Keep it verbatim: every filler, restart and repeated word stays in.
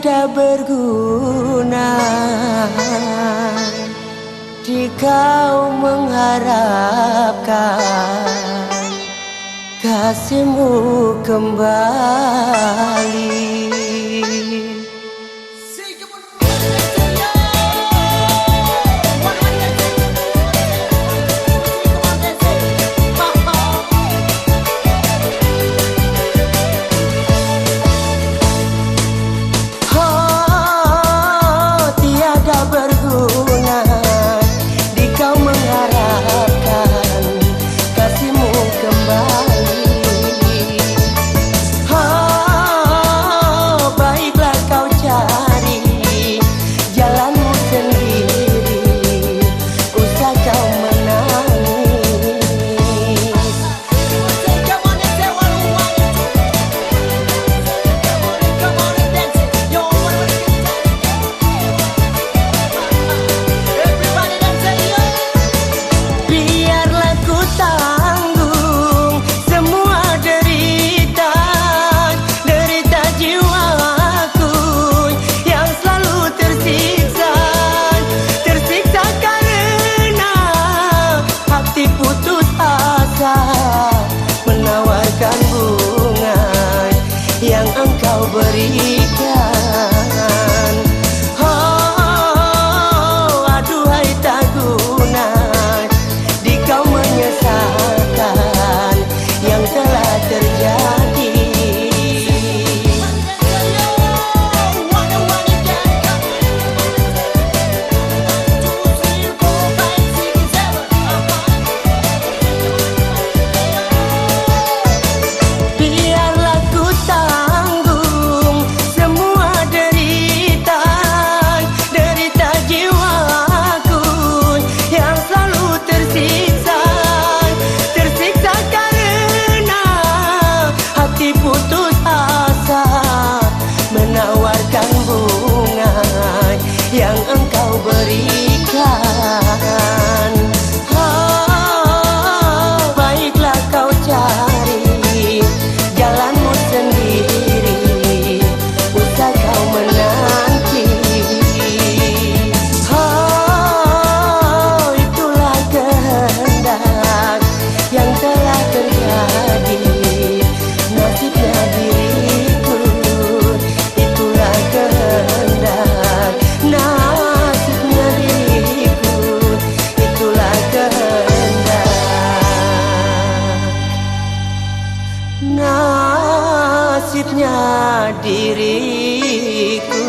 Tiada berguna di kau mengharapkan kasihmu kembali. Oh, tiada berguna di kau mengharapkan kasihmu kembali. Oh, baiklah kau cari jalanmu sendiri, usah kau menangis. Biarlah ku tanggung semua derita, derita jiwaku yang selalu tersiksa, tersiksa karena hati putus asa menawarkan bunga yang engkau berikan. Oh, aduhai, tak guna di kau menyesalkan yang telah terjadi. Biarlah ku tanggung semua derita, derita jiwaku yang selalu tersiksa, tersiksa karena hati putus asa menawarkan bunga yang engkau berikan. Oh, baiklah kau cari jalanmu sendiri, usah kau menanti. Oh, itulah kehendak yang telah terjadi, nasibnya diriku. Itulah kehendak, nasibnya diriku. Itulah kehendak, nasibnya diriku.